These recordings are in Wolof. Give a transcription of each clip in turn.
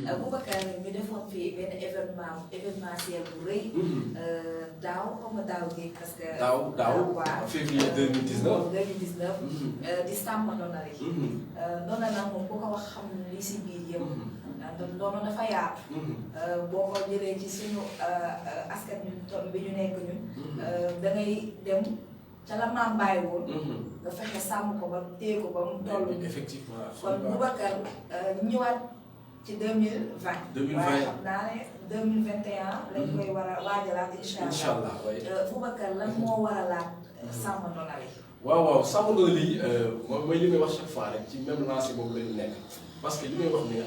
Boubacar ñu defoon fii benn événementiel bu rëy. daaw xam nga daaw gi parce que. daaw février 2019. 2019. di sàmm ndonal yi. ndonal nag moom ku ko wax xam li si biir yëpp. ndax ndono dafa yaatu. boo ko jëlee ci suñu askan bi ñu nekk ñun. da ngay dem. ca la maam bàyyi woon. nga fexe sàmm ko ba téye ko ba mu toll. effectivement kon Boubacar ñëwaat ci 2020. 2020 waaye xam naa ne 2021. lañ koy war a waajalaat incha allah. Boubacar lan moo war a laat sàmm ndonal yi. waaw sàmm ndonal yi mooy li may wax chaque fois rek ci même lancé boobu la ñu nekk parce que li may wax ne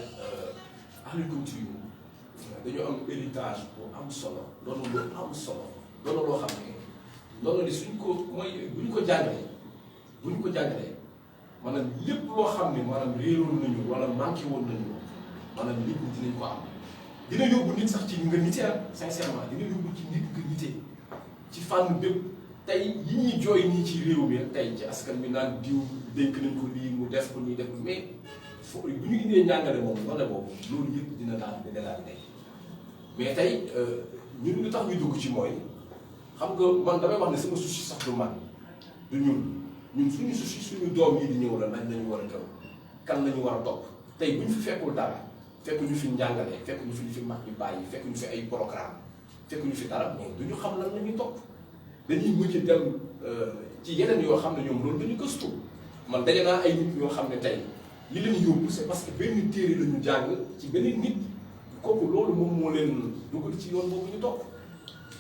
agriculture dañu am héritage bu am solo loolu lu am solo loolu loo xam ne. loolu li suñ ko mooy bu ñu ko jàngalee maanaam lépp loo xam ne maanaam réeroon nañu wala manqué woon nañu maanaam nit ñi dinañ ko am dina yóbbu nit sax ci nga nite sincèrement dina yóbbu ci nit nga nite ci fànn bépp tey yi ñuy jooy nii ci réew mi tey ci askan bi naan diw dénk nañ ko lii mu def ko nii def ko mais fo bu ñu indee njàngale moom loole boobu loolu yëpp dina daal tey mais tey ñun li tax ñu dugg ci mooy xam nga man damay wax ne sama souci sax du man du ñun suñu souci suñu doom yi di ñëw la nañ lañu war a gëm kan lañu war a topp tey bu ñu fi fekkul dara fekkuñu fi njàngale fekkuñu fi ñu fi mag ñu bàyyi fekkuñu fi ay programme fekkuñu fi dara mais duñu xam lan la ñuy topp dañuy mujj dem ci yeneen yoo xam ne ñoom loolu dañu gëstu man daje naa ay nit yoo xam ne tey li leen yóbbu c'est parce que benn téere la ñu jàng ci beneen nit kooku loolu moom moo leen dugal ci yoon boobu ñu topp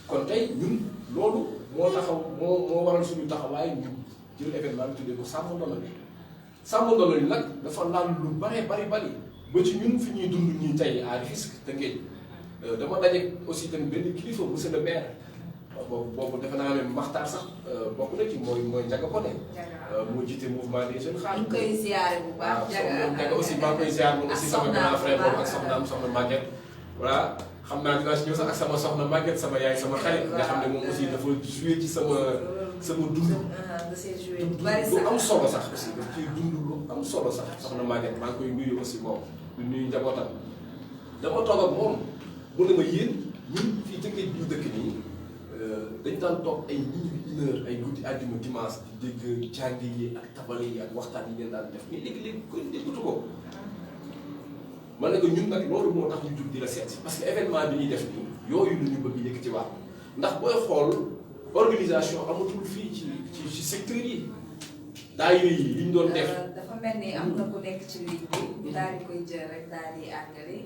kon tey ñun loolu moo taxaw moo waral suñu taxawaay ñu jël événement bi tuddee ko sàmm ndono bi sàmm ndono bi nag dafa laal lu bari ba ci ñun fi ñuy dund ñuy tey à risque te ngeen dama daje aussi tamit benn kilifa monsieur le maire boobu defe naa ne Maxtaar sax bokk na ci mooy Ndiaga Koné moo jiite mouvement des jeunes xaar. ñu koy ziare bu baax. Ndiaga aussi maa ngi koy ziare moom aussi sama grand frère boobu ak soxna Maguette voilà. xam naa dinaa si ñëw sax ak sama soxna Maguette sama yaay sama xarit nga xam ne moom aussi dafa joué ci sama dund. lu am solo sax aussi daf ciy dund lu am solo sax soxna Maguette maa ngi koy nuyu aussi moom du nuyu njabootam. dama toog ak moom mu ne ma yéen ñun fii Tëngéej bi ñu dëkk nii dañ daan toog ay minuit 1 heure ay guddi àjjuma dimanche di dégg jàng yi ak tabale yi ak waxtaan yi ngeen daan def mais léegi-léegi ko déggatu ko. man ne ko ñun nag loolu moo tax ñu jug di la seet si parce que événement bi ñuy def nii yooyu la ñu bëgg yëkk ci waat ndax booy xool organisation amatul fii ci secteur yi daayira yi li ñu doon def. dafa mel ni am na ku nekk ci ligne bi ñu daal di koy jël rek daal di àggale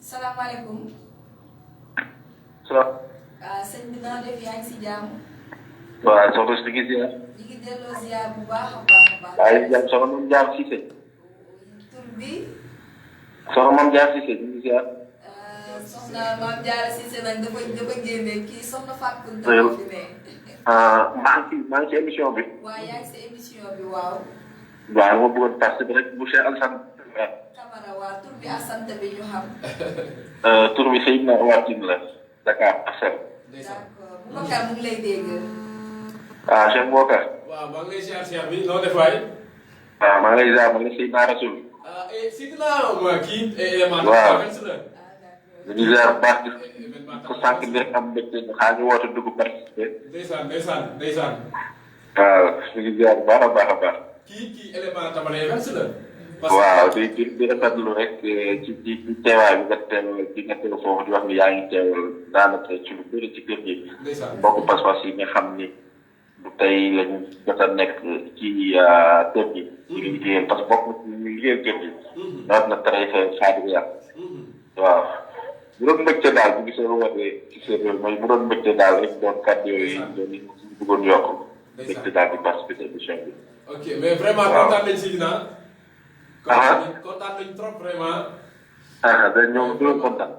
salaamaaleykum. salaam. sëñ bi naa def yaa ngi si jàmm. waaw soxna si ngi ziar. ñu ngi delloo ziar bu baax a baax a baax. waaye jàmm soxna moom jaar Cissé. tur bi. soxna moom jaar Cissé ñu ngi ziar. soxna Mame Diarra Cissé nag dafa génne kii soxna Fatou Kounta fi ne. maa ngi ci émission bi. waaw yaa ngi si émission bi waaw. waaw ma bëggoon participer rek monsieur Alassane. Camara waaw tur bi ak sant bi ñu xam. tur bi Seydina Ouatine la Dakar Parcelles. d'accord Boubacar mu ngi lay dégg. Cheikh Boubacar. waaw maa ngi lay ziar bi noo def waay. maa ngi lay ziar ma ngi Seydina Rasoul. Seydina ma kii élément. waaw ñu ngi ziar bu baax di ko sànq ngir am mbégte ñu xaar ñu woote dugg participer. ndeysaan. waaw ñu ngi ziar bu baax a baax. kii élément tamale events la. waaw di rafetlu rek ci teewaay bi nga teew foofu di wax ni yaa ngi teewal daanaka ci lu bëri ci kër gi. mbokku pas-pas yi nga xam ni bu tey lañu jot a nekk ci kër gi. ñu ngi liggéeyal parce que bokk na ñu liggéeyal kër gi. nawet na tere xaadi yàq. waaw bu doon mbégte daal bu gisee lu wane ci seen réew mooy bu doon mbégte daal rek doon kàddu yooyu doon bëggoon yokk. mbégte daal di participer émission bi. ok mais vraiment kontaan nañ si dina. kontaan nañ trop vraiment. ñoom du kontaan.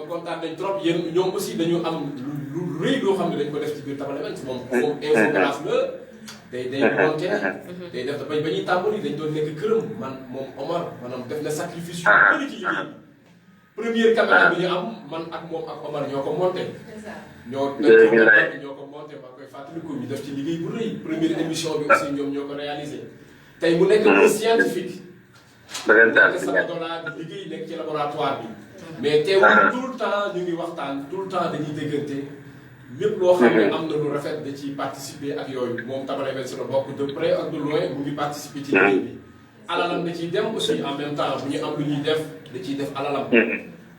kontaan nañ trop yéen ñoom aussi dañu am lu rëy loo xam ne dañ ko def ci biir Tabale Events moom infographe la. day monté day def ba ñuy tàmbali dañ doon nekk këram man moom Omar maanaam def na sacrifice yu bëri ci liggéey. première caméra bi ñu am man ak moom ak Omar ñoo ko monté. ñoo ko monté maa koy fàttaliku ñu def ci liggéey bu rëy première émission bi aussi ñoom ñoo ko réalisé. tey mu nekk un scientifique. nekk sama dollar di liggéey nekk ci laboratoire bi. mais teewul tout le temps ñu ngi waxtaan tout le temps dañuy déggante lépp loo xam ne am na lu rafet da ciy participer ak yooyu moom Tabara Events la bokk de près ak de loin mu ngi participer ci liggéey bi alalam da ciy dem aussi en même temps bu ñu am lu ñuy def da ciy def alalam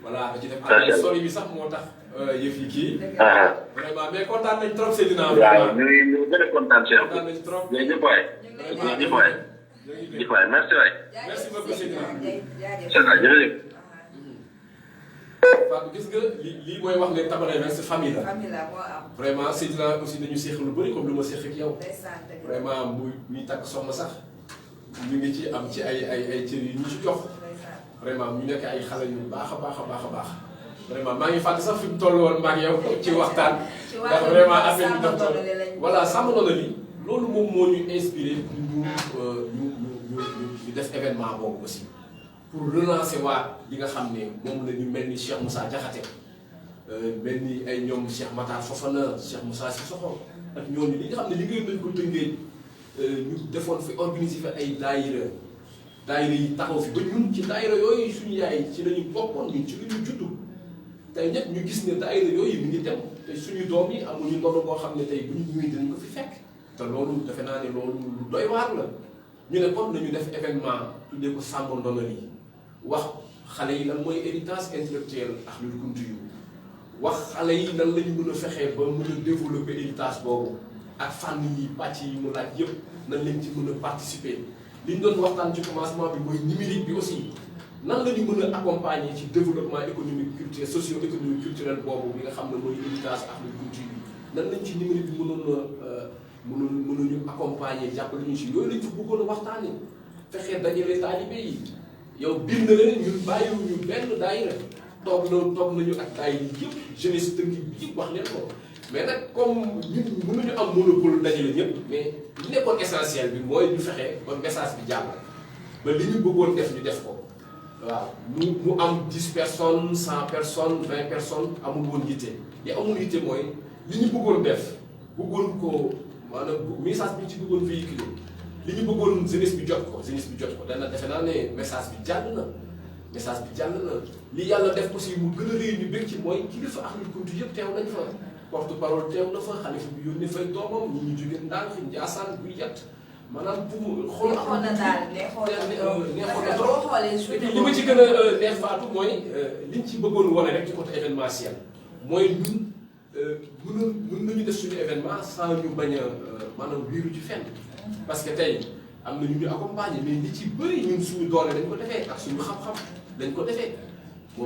voilà da ciy def alalam sori bi sax moo tax yëf yi kii vraiment mais kontaan nañ trop Seydina waaw ñu gën a kontaan Cheikh kontaan nañ trop jërëjëf waay jërëjëf waay jërëjëf waay merci waay merci beaucoup Seydina jërëjëf Fatou gis nga lii mooy wax ne Tabara Events famille la. famille la moo am. vraiment Seydina aussi dañu seex lu bëri comme lu ma seex ak yow. vraiment muy takk soxna sax ñu ngi ci am ci ay cër yu ñu ci jox. vraiment ñu nekk ay xale yu baax a baax a baax a baax. vraiment maa ngi fàtte sax fi mu toll woon maag yow ci waxtaan. ndax vraiment affaire bi dafa toll voilà sàmm na li loolu moom moo ñu inspiré pour ñu def événement boobu aussi. pour relancer waat li nga xam ne moom la ñu mel ni Cheikh Moussa Diakhaté mel ni ay ñoom Cheikh Matar Fofana Cheikh Moussa Sissoko ak ñooñu li nga xam ne liggéey nañ ko tëngee ñu defoon fi organiser fi ay daayira yi taxaw fi ba ñun ci daayira yooyu suñu yaay ci la ñu bokkoon ñun ci la ñu juddu tey ñëpp ñu gis ne daayira yooyu mi ngi dem te suñu doom yi amuñu ndono boo xam ne tey bu ñu ñëwee dinañ ko fi fekk te loolu defe naa ne loolu lu doy waar la ñu ne kon nañu def événement tuddee ko sàmm ndono yi wax xale yi lan mooy héritage intellectuel Ahlul Kounti yu wax xale yi nan la ñu mën a fexee ba mën a développer héritage boobu ak fànn yi pàcc yi mu laaj yëpp nan lañ ci mën a participer li ñu doon waxtaan ci commencement bi mooy numérique bi aussi nan la ñu mën a accompagner ci développement économique culturel socio-économique culturel boobu bi nga xam ne mooy héritage Ahlul Kounti yu nan lañ ci numérique bi mënoon ñu accompagner jàppale ñu si yooyu lañ fa bëggoon a waxtaanee fexee dajale taalibe yi. yow biir na leen ñun bàyyiwuñu benn daayira toog nañu ak daayira yëpp jeunesse dëkk bi yëpp wax leen ko mais nag comme ñun mënuñu am monopole dajale ñëpp mais li nekkoon essentiel bi mooy ñu fexe ba message bi jàll ba li ñu bëggoon def ñu def ko waaw mu am 10 personnes 100 personnes 20 personnes amul woon yitte li amul yitte mooy li ñu bëggoon def bëggoon ko maanaam message bi ci bëggoon véhiculer li ñu bëggoon jeunesse bi jot ko dana defe naa ne message bi jàll na li yàlla def aussi mu gën a réy ñu bëgg ci mooy kilifa Ahlul Kounti yëpp teew nañ fa porte parole teew na fa xalifa bi yónnee fay doomam ñi ñu jóge Ndànk Njaasaan buy yett maanaam pour xool neexoon na daal neexoon na trop li ma ci gën a neex Fatou mooy liñ ci bëggoon wane rek ci côté événementiel mooy ñun mën nañu def suñu événement sans ñu bañ a maanaam wiiru ci fenn parce que tey am na ñu accompagner mais li ci bëri ñun suñu doole dañ ko defee ak suñu xam-xam dañ ko defee